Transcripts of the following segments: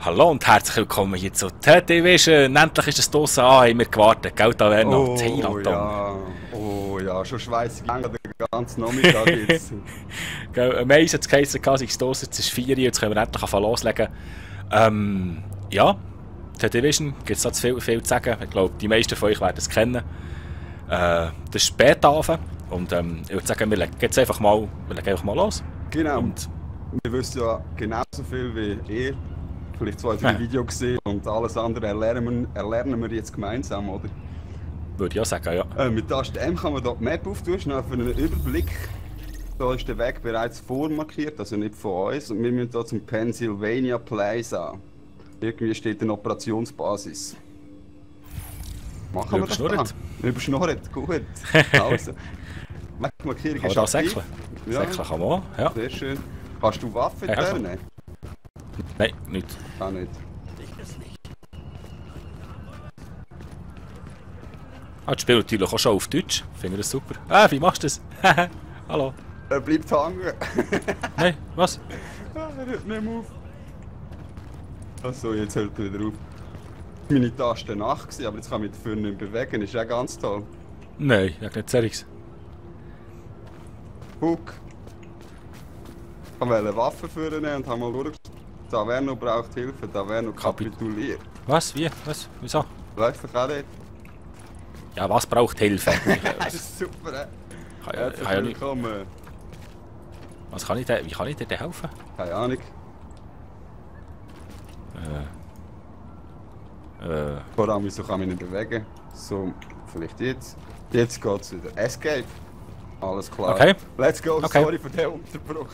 Hallo und herzlich willkommen hier zu The Division. Endlich ist es draussen an, haben wir gewartet. Gell, da wäre noch Oh ja, schon schweissig den ganzen Nachmittag jetzt. Am Eis hat es geheißen, es ist draussen, es ist 4 Uhr, jetzt können wir endlich loslegen. Ja, The Division, gibt es da zu viel zu sagen. Ich glaube, die meisten von euch werden es kennen. Das ist Spätabend und ich würde sagen, wir legen jetzt einfach mal los. Genau, und wir wissen ja genauso viel wie ihr. Vielleicht 2, 3 Videos gesehen und alles andere erlernen wir jetzt gemeinsam, oder? Würde ich auch sagen, ja. Mit Taste M kann man hier die Map auftun, schnell für einen Überblick. Da ist der Weg bereits vormarkiert, also nicht von uns. Und wir müssen hier zum Pennsylvania Plaza. Irgendwie steht eine Operationsbasis. Machen wir das dann? Überschnurrt, gut. Also, Wegmarkierung ist aktiv. Säckeln? Ja. Säckeln kann man, ja. Sehr schön. Kannst du Waffen turnen? Nein, nicht. Auch nicht. Das spielt natürlich auch schon auf Deutsch. Finde ich das super. Ah, wie machst du das? Hallo. Er bleibt hängen. Nein, was? Er hört nicht mehr auf. Achso, jetzt hört er wieder auf. Meine Taste nach, aber jetzt kann ich mich dafür nicht mehr bewegen. Ist ja ganz toll. Nein, ich nicht seriös. Guck. Ich wollte Waffen führen und habe mal durchgeschaut. Taverno braucht Hilfe, Taverno kapituliert. Was? Wie? Was? Wieso? Läuft doch auch nicht. Ja, was braucht Hilfe? Das ist super, Herzlich willkommen. Was kann ich denn, wie kann ich dir denn helfen? Keine Ahnung. Vor allem, wieso kann ich mich nicht bewegen? So, vielleicht jetzt. Jetzt geht's wieder. Escape. Alles klar. Okay. Let's go. Okay. Sorry für den Unterbruch.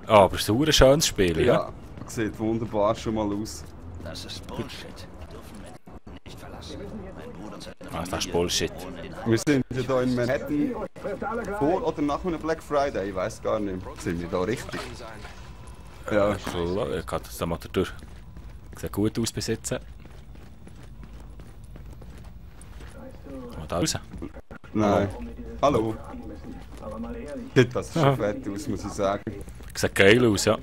Aber es ist ein schönes Spiel, ja? Ja, sieht wunderbar schon mal aus. Das ist Bullshit. Dürfen wir nicht verlassen. Mein Bruder und seine Das ist Bullshit. Wir sind ja hier in Manhattan vor oder nach einem Black Friday, ich weiß gar nicht. Sind wir da richtig? Ja, Klar, ich kann das mal durch. Sieht gut aus bis jetzt. Mal da raus. Nein. Hallo. Sieht das schon fett aus, muss ich sagen. Sieht geil aus, ja.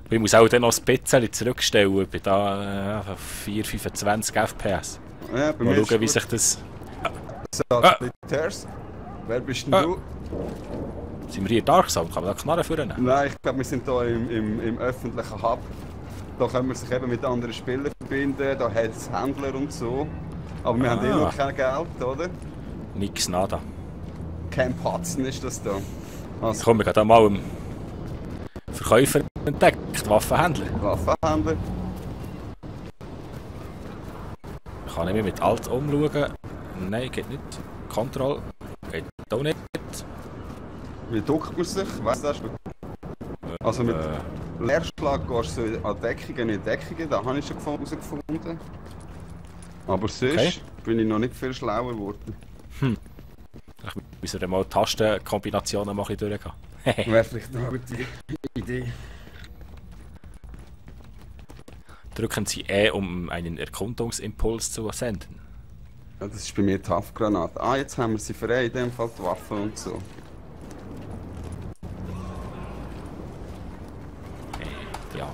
Ich muss auch dann noch ein bisschen zurückstellen. Ich bin da 425 FPS. Ja, bei Mal mir schauen, wie ist sich das... Splitters. Wer bist denn du? Sind wir hier in Dark Zone? Kann man da Knarren führen? Nein, ich glaube, wir sind hier im öffentlichen Hub. Da können wir sich eben mit anderen Spielern verbinden, da hat es Händler und so. Aber wir haben noch kein Geld, oder? Nix, nada. Camp Hudson ist das da. Also, Ich komme gerade mal einen Verkäufer entdeckt, Waffenhändler. Waffenhändler. Kann ich mich mit Alt umschauen? Nein, geht nicht. Control geht auch nicht. Wie duckt man sich? Weißt du das? Also mit Leerschlag gehst du so an Deckungen in Deckungen, da habe ich schon herausgefunden. Aber sonst bin ich noch nicht viel schlauer geworden. Ich muss ja mal Tastenkombinationen machen durchgehen. Wäre vielleicht eine gute Idee. Drücken Sie E, um einen Erkundungsimpuls zu senden. Ja, das ist bei mir die Haftgranate. Ah, jetzt haben wir sie frei, in dem Fall die Waffen und so. Ja.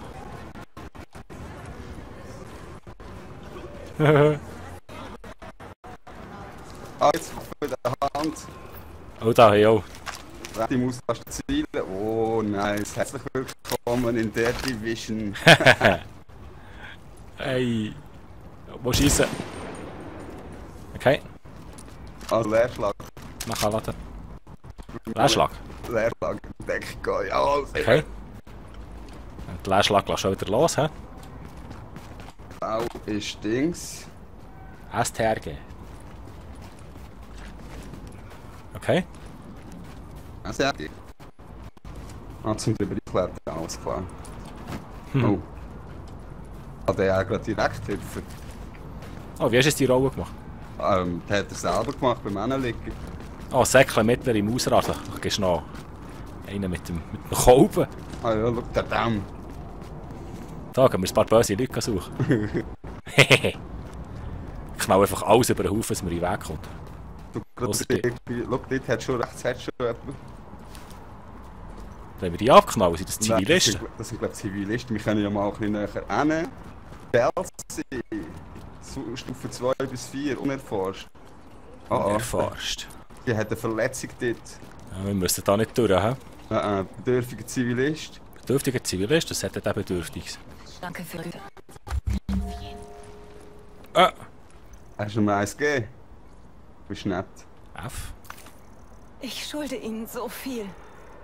Ah, jetzt Waffe in der Hand. Oh, da, ja. Die muss fast zielen. Oh, nice. Herzlich willkommen in der Division. Hey. Wo schießen? Okay. Also Leerschlag. Nachher laden. Leerschlag. Leerschlag. Deckung. Jawohl. Okay. Und den Leerschlag lass schon wieder los, hä? Bau ist Dings. STRG. Okay. Also ja. Ah, zum Überklettern, alles klar. Oh. Hat er auch gerade direkt hüpfen? Oh, wie hast du jetzt die Rolle gemacht? Der hat er selber gemacht beim Hinlegen. Oh, Säckchen mittler im Ausrad. Da gehst du noch einen mit dem Kolben. Ah ja, schau der Damm. Da gehen wir ein paar böse Leute suchen. Hehehe. Ich knall einfach alles über den Haufen, dass mir in den Weg kommt. Schau, dort hat schon rechts hat schon jemand. Wenn wir die abknallen, sind das Zivilisten? Das sind glaube ich Zivilisten. Wir können ja mal ein bisschen näher hin. Chelsea. Stufe 2 bis 4, unerforscht. Unerforscht. Die hat eine Verletzung dort. Ja, wir müssen da nicht durch, hä? Bedürftiger Zivilist. Bedürftiger Zivilist, das hat er Bedürftiges. Danke für Rüde. Hast du mir eins gegeben? Du bist nett. F? Ich schulde Ihnen so viel.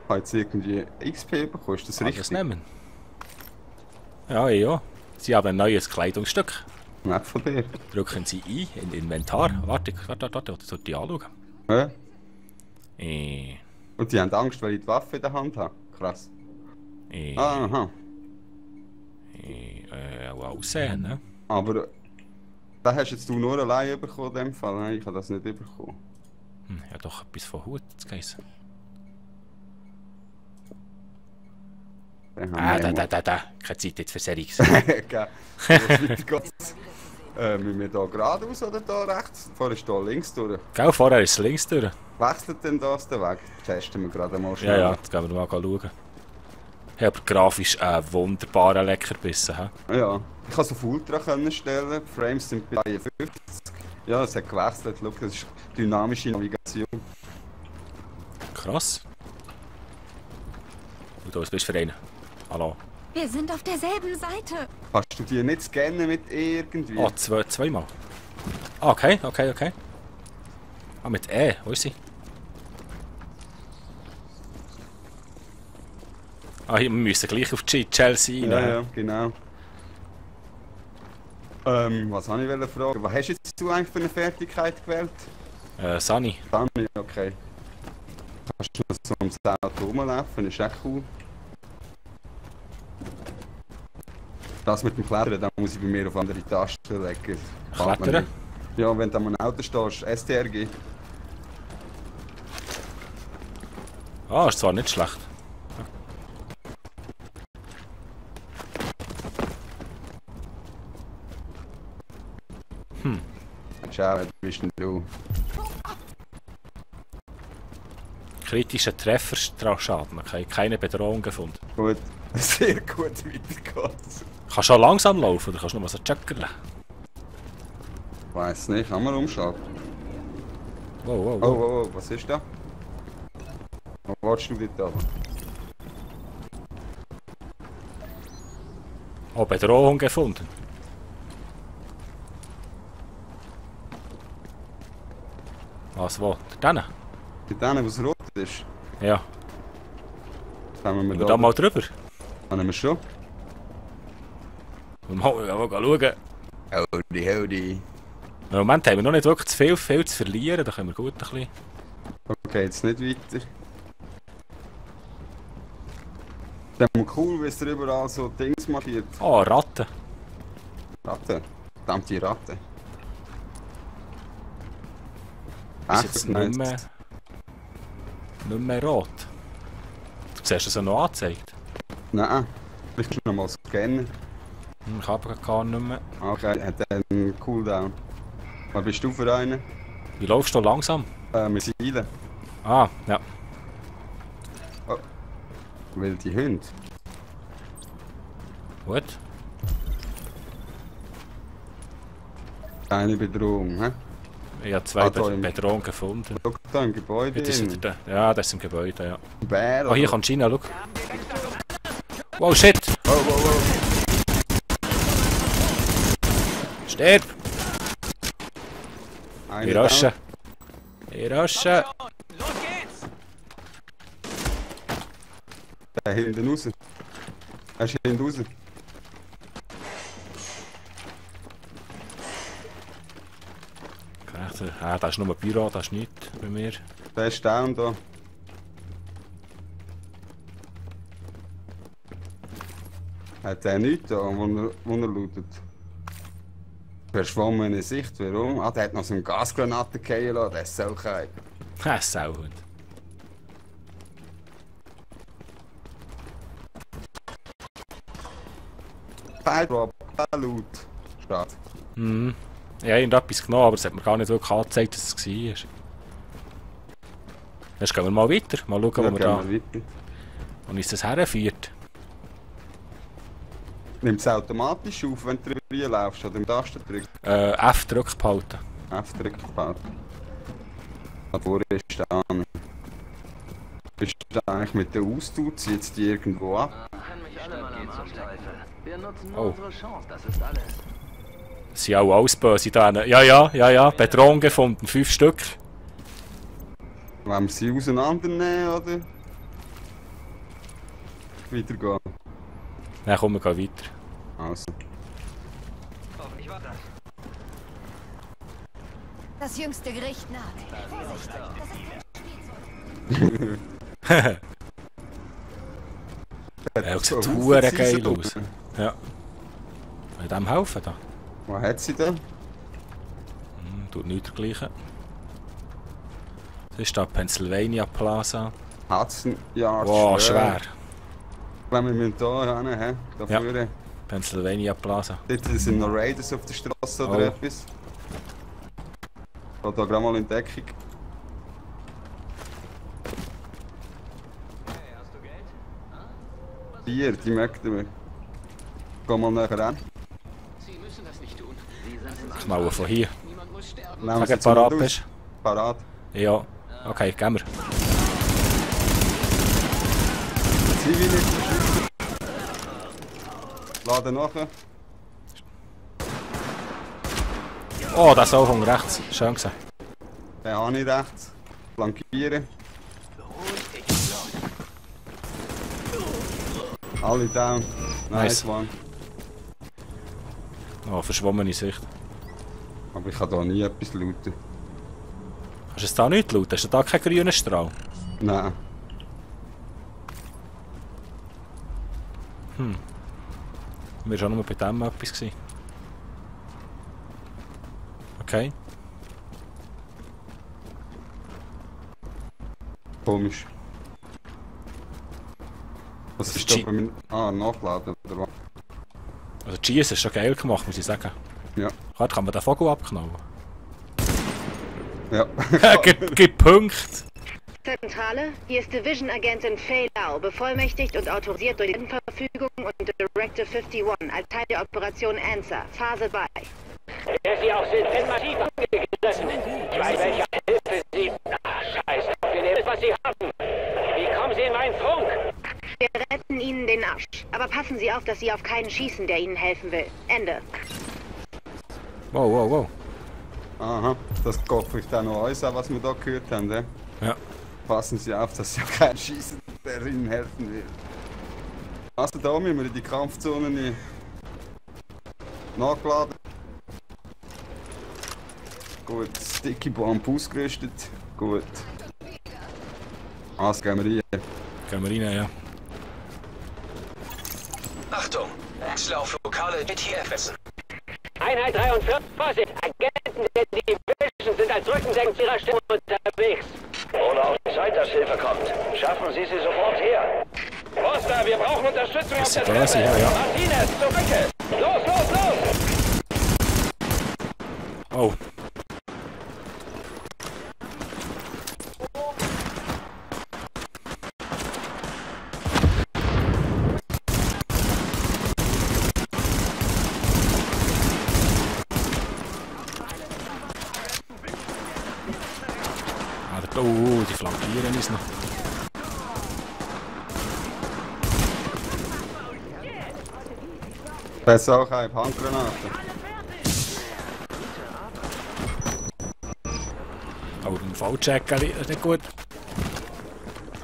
Hat sie irgendwie XP bekommen? Ist das Das richtig? nehmen. Ja, ja. Sie haben ein neues Kleidungsstück. Nett von dir. Drücken Sie ein in Inventar. Warte, ich sollte die anschauen. Ja. Äh, Und die haben Angst, weil ich die Waffe in der Hand habe. Krass. Aha. Auch aussehen, ne? Aber da hast jetzt du nur allein bekommen in dem Fall. Nein, ich habe das nicht bekommen. Ja, doch etwas von Hut zu geheißen. Da. Keine Zeit jetzt für Serix. Okay. Müssen wir hier geradeaus oder hier rechts? Vorher ist hier links durch. Gell, vorher ist es links durch. Wechselt denn das den Weg? Testen wir gerade mal schnell. Ja, jetzt gehen wir mal schauen. Ich habe grafisch einen wunderbaren Leckerbissen. He? Ja. Ich kann es auf Ultra können stellen. Die Frames sind bei 53. Ja, es hat gewechselt. Schau, das ist dynamische Navigation. Krass. Und was bist du für einen? Hallo. Wir sind auf derselben Seite. Kannst du die nicht scannen mit irgendwie? Ah, zweimal. Ah, okay. Ah, mit E, wo ist sie? Ah, hier, wir müssen gleich auf Chelsea rein. Ja, genau. Was habe ich fragen? Was hast jetzt du eigentlich für eine Fertigkeit gewählt? Sunny. Sunny, okay. Kannst du noch so ums Auto rumlaufen, ist echt cool. Das mit dem Klettern, da muss ich bei mir auf andere Tasten legen. Klettern? Ja, wenn du an einem Auto stehst, STRG. Ah, ist zwar nicht schlecht. Ciao, wer bist denn du? Kritischer Trefferschaden. Okay, keine Bedrohung gefunden. Gut, sehr gut weitergeht. Kannst du schon langsam laufen oder kannst du nur so joggerle? Ich weiss nicht, kann man umschalten? Wow. Oh, was ist da? Was willst du dort oben? Oh, Bedrohung gefunden. Was, wo? Denen? Mit denen, was rot ist? Ja. Kommen wir Gehen wir da mal drüber? Können wir schon? Mal schauen. Howdy. Im Moment haben wir noch nicht wirklich zu viel zu verlieren, da können wir gut ein bisschen... Okay, jetzt nicht weiter. Das ist cool, wie es da überall so Dings markiert. Oh, Ratten. Ratte. Verdammte Ratte. Ist jetzt nicht mehr rot. Du siehst es noch angezeigt. Nein, ich muss noch mal scannen. Ich habe gar nicht mehr. Okay, hat einen Cooldown. Was bist du für einen? Wie läufst du langsam? Missile. Ah, ja. Oh. Wilde Hunde. Gut. Keine Bedrohung, hä? Ich habe zwei da im- Bedrohungen gefunden. Schau da im Gebäude. Das ist drin. ja, das ist im Gebäude, ja. Bär. Oh, hier kommt China, schau. Wow, shit! Oh. Stirb! Einer Ich rasche! down. Ich rasche! Der hinten raus. Er ist hinten raus. Ah, das ist nur ein Büro, das ist nichts bei mir. Der ist down da. Hat der nichts da, wo er lootet? Verschwommene Sicht, warum? Ah, der hat noch so eine Gasgranate fallen lassen, der ist so kein. Ha, sauhund. Firedrop, Loot. Steht. Mhm. Ich habe irgendetwas genommen, aber es hat mir gar nicht wirklich angezeigt, dass es war. Jetzt gehen wir mal weiter. Mal schauen, Ja, wo wir da... gehen wir weiter. Und Wo ist das herführt? Nimmt es automatisch auf, wenn du drüber laufst oder im Tasten drückst? F Druck behalten. F drückt behalten. Wo ist da? Bist du eigentlich mit der Austausch? Zieht es die irgendwo ab? Wir nutzen Oh. unsere Chance, das ist alles. Das sind auch alles böse da. Ja. Bedrohung gefunden, 5 Stück. Wollen wir sie auseinandernehmen oder? Weitergehen. Dann kommen wir weiter. Also. Hoffentlich war das. Das jüngste Gericht naht. Vorsicht, das ist Ja, sieht So, hure jetzt geil ist sie aus. Ja. Mit dem helfen da. Was hat sie da? Tut nichts dergleichen. Das ist da Pennsylvania Plaza. Hudson Yards. Wow, schwer. Wenn wir müssen hier hin, he? Da Ja. vorne. Pennsylvania Plaza. Dort sind noch Raiders auf der Straße oder Oh. etwas. Ich gehe da gerade mal in Deckung. Bier, die möchten wir. Geh mal näher ran. Sie müssen das nicht tun. Sie sind im Das Mauer von hier. Niemand muss sterben. Nehmen Wenn Sie du parat mal bist. Parat. Ja. Okay, gehen wir. Zivilisten schützen. Laden nachher. Oh, das auch von rechts. Schön gesehen. Den habe ich rechts. Flankieren. Alle down. Nice. Nice one. Oh, verschwommene Sicht. Aber ich kann da nie etwas looten. Hast du es da nicht laut? Hast du da keinen grünen Strahl? Nein. Wir waren schon nur bei dem etwas gewesen. Okay. Komisch. Was Das ist ist da bei mir? Ah, nachladen oder was? Also die Cheese ist schon geil gemacht, muss ich sagen. Ja. Warte, kann man den Vogel abknallen? Ja. Gib Punkte! Zentrale, hier ist Division-Agentin Fei Lau, bevollmächtigt und autorisiert durch die Verfügung und Directive 51 als Teil der Operation Answer. Phase bei. Wer Sie auch sind, sind massiv angegriffen. Bei welcher Hilfe Sie... Ach, scheiße, wir nehmen es, was Sie haben. Wie kommen Sie in meinen Funk? Wir retten Ihnen den Arsch. Aber passen Sie auf, dass Sie auf keinen schießen, der Ihnen helfen will. Ende. Wow. Aha, das geht vielleicht auch noch alles an, was wir da gehört haben. Ne? Ja. Passen Sie auf, dass Sie auch keinen schießen, der Ihnen helfen will. Also da müssen wir in die Kampfzone nicht nachgeladen. Gut, Sticky Bomb ausgerüstet. Gut. Also gehen wir rein. Gehen wir rein, ja. Achtung! Wechsel auf lokale GTF-Essen. Einheit 43, Vorsicht! Agenten der Division sind als Rückendeckung ihrer Stimme unterwegs. Ohne auf Zeit, dass Hilfe kommt. Schaffen Sie sie sofort her. Foster, wir brauchen Unterstützung auf der Börse, Treppe. ja. Martinez, zur Rücke! Los! Oh. Oh, die flankieren uns noch. Besser auch eine Handgranate. Oh, ein Fallcheck, das ist nicht gut.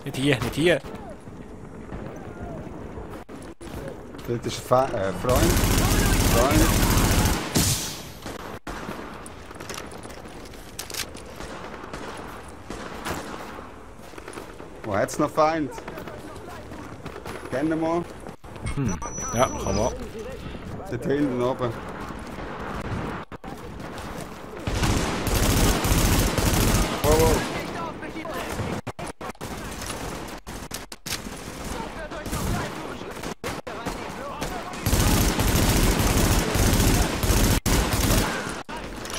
Nicht hier. Das ist ein Freund. Wo hat's noch Feind? Kennen wir? Ja, kann man. Dort hinten oben. Wow.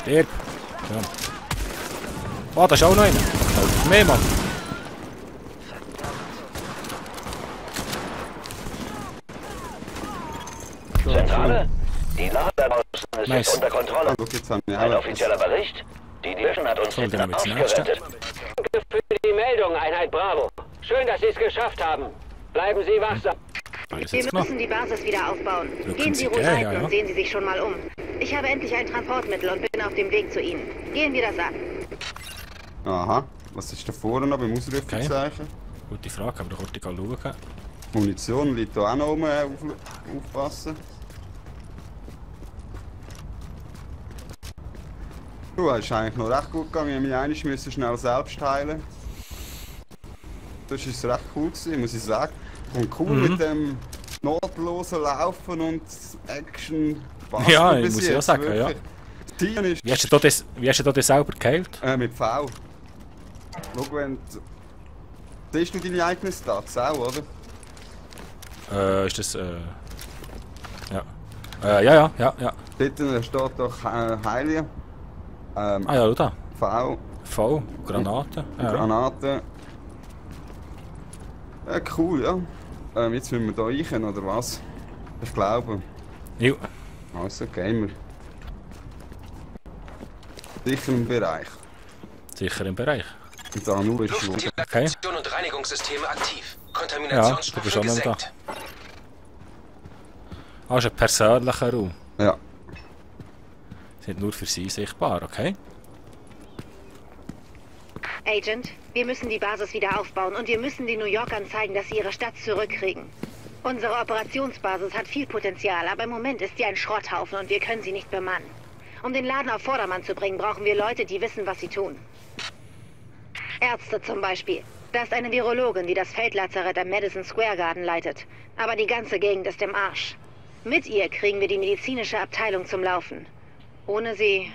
Stirb. Ja. Oh, da ist auch noch einer. Oh, mehr, Mann. Zentrale? Die Lage da draußen ist Nice. jetzt unter Kontrolle. Ah, jetzt haben wir Ein auch offizieller Bericht? Die Division hat uns So, den dann Arsch wird's nächste. gerettet. Danke für die Meldung, Einheit Bravo. Schön, dass Sie es geschafft haben. Bleiben Sie wachsam. Alles Wir jetzt gemacht. müssen die Basis wieder aufbauen. können Gehen Sie Sie ruhig gehen, rein ja, ja. und sehen Sie sich schon mal um. Ich habe endlich ein Transportmittel und bin auf dem Weg zu Ihnen. Gehen wir das an. Aha. Was ist da vorne noch beim Ausrufezeichen? Gute Frage, aber da konnte ich schauen. Munition liegt da auch noch oben. Aufpassen. Du, es ist eigentlich noch recht gut gegangen. Wir mussten mich schnell selbst heilen. Das ist recht cool gewesen, muss ich sagen. Und cool mit dem notlosen Laufen und Action. Ja, ich muss ja sagen, ja. Das Team ist Wie hast du da das selber geheilt? mit V. Schau, wenn du... Siehst du deine eigenen Stats auch, oder? Ist das, ja. Ja. Dort steht doch Heilen. Ah ja, schau da. V. V, Granaten. Ja. Granaten. Ja, cool, ja. Jetzt müssen wir da rein, oder was? Ich glaube. Jo. Also, Gamer. Sicher im Bereich. Sicher im Bereich. Und da nur ist Schluss. Okay. Und Reinigungssysteme aktiv. Ja, du Kontaminationsstufe bist auch noch da. gesenkt. Ah, ist ein persönlicher Raum. Ja. Sind nur für sie sichtbar, okay? Agent, wir müssen die Basis wieder aufbauen und wir müssen den New Yorkern zeigen, dass sie ihre Stadt zurückkriegen. Unsere Operationsbasis hat viel Potenzial, aber im Moment ist sie ein Schrotthaufen und wir können sie nicht bemannen. Um den Laden auf Vordermann zu bringen, brauchen wir Leute, die wissen, was sie tun. Ärzte zum Beispiel. Da ist eine Virologin, die das Feldlazarett am Madison Square Garden leitet. Aber die ganze Gegend ist im Arsch. Mit ihr kriegen wir die medizinische Abteilung zum Laufen. Ohne sie...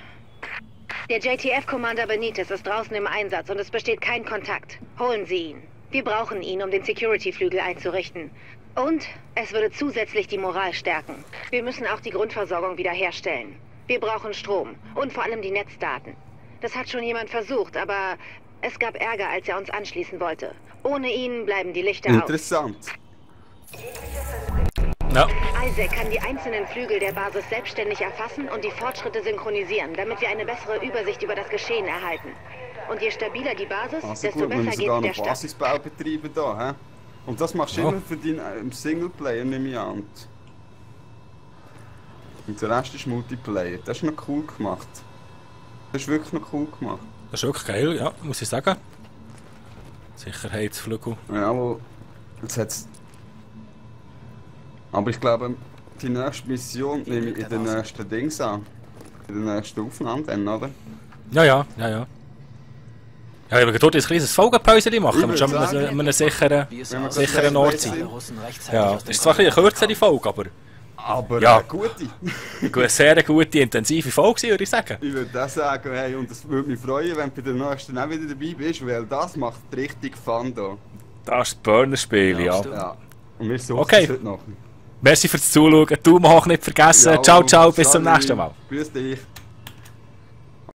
Der JTF-Commander Benitez ist draußen im Einsatz und es besteht kein Kontakt. Holen Sie ihn. Wir brauchen ihn, um den Security-Flügel einzurichten. Und es würde zusätzlich die Moral stärken. Wir müssen auch die Grundversorgung wiederherstellen. Wir brauchen Strom und vor allem die Netzdaten. Das hat schon jemand versucht, aber es gab Ärger, als er uns anschließen wollte. Ohne ihn bleiben die Lichter aus. Interessant. Ja. Isaac kann die einzelnen Flügel der Basis selbstständig erfassen und die Fortschritte synchronisieren, damit wir eine bessere Übersicht über das Geschehen erhalten. Und je stabiler die Basis, Also desto gut, wir besser müssen geht sogar es der noch Stadt. Basisbau betreiben da, hä? Und das machst du Ja. immer für deinen Singleplayer, nehme ich an. Und der Rest ist Multiplayer. Das ist noch cool gemacht. Das ist wirklich noch cool gemacht. Das ist wirklich geil, ja, muss ich sagen. Sicherheitsflügel. Ja, aber jetzt hat's... Aber ich glaube, die nächste Mission nehme ich in den nächsten Dings an. In der nächsten Aufnahme dann, oder? Ja. Ja, wir können dort ein kleines Folgenpäuschen machen, Ich wir schon würd sagen, an einem sicheren Wenn wir sicheren Ort sind. sein. Ja, das ist zwar ein bisschen eine kürzere Folge, aber Aber Ja. gute. eine sehr gute, intensive Folge, würde ich sagen. Ich würde auch sagen, hey, und es würde mich freuen, wenn du bei der nächsten auch wieder dabei bist, weil das macht richtig Fun da. Das ist das Burner-Spiel, ja. Ja. Und wir suchen Okay. es heute noch. Merci fürs Zuschauen, Daumen hoch nicht vergessen. Ja, Ciao, bis zum Salut. nächsten Mal. Grüß dich.